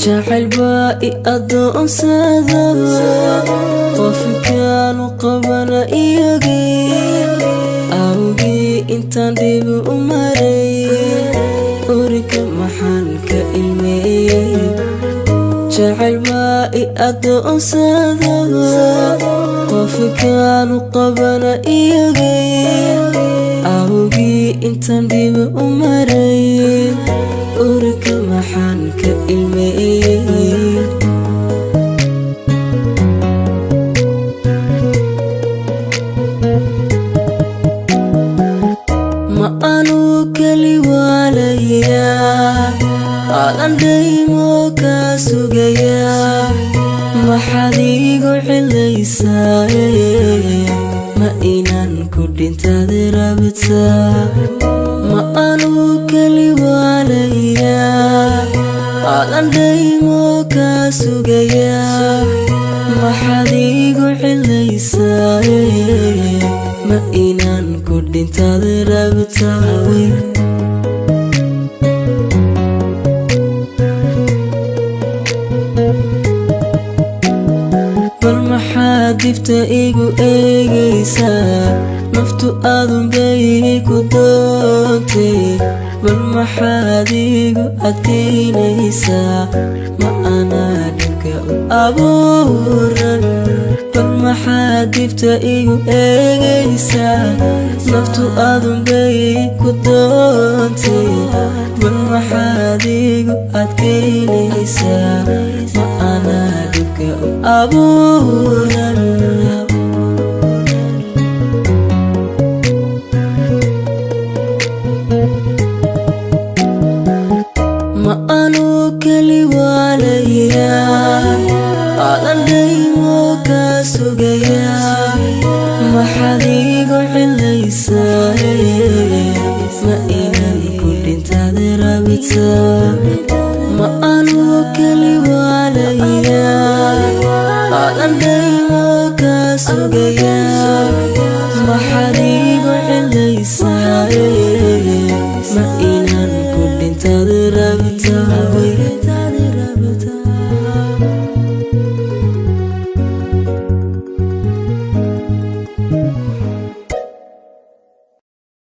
Jacayl baa i adoonsada, qofkaanu qabana iyagii awgii intaan dhib u maray, urika maxaan ka ilmeeyey? Jacayl baa i adoonsada, qofkaanu qabana iyagii awgii intaan dhib u maray, urika maxaan ka ilmeeyey? Ma anuu keli waalayaa, aadan dhaymo kaa sugayaa? Maxaad iigu cilaysaa? Ma inaan ku dhintaad rabtaa? Ma anuu keli waalayaa, aadan dhaymo kaa sugayaa? Maxaad iigu cilaysaa? Ma inaan ku dhintaad rabtaa? Bal maxaad dibta igu eegaysaa? Naftu aadun bay ku doontay. Bal maxaad igu adkaynaysaa? Ma anaa dhibka u abuuran? Bal maxaad dibta igu eegaysaa? Naftu aadun bay ku doontay. Bal maxaad igu adkaynaysaa? Ma anaa dhibka u abuuran? Ma anuu keli waalayaa, aadan dhaymo kaa sugayaa? Maxaad iigu cilaysaa? Ma inaan ku dhintaad rabtaa? Ma anuu keli waalayaa, aadan dhaymo kaa sugayaa? Maxaad iigu cilaysaa? Ma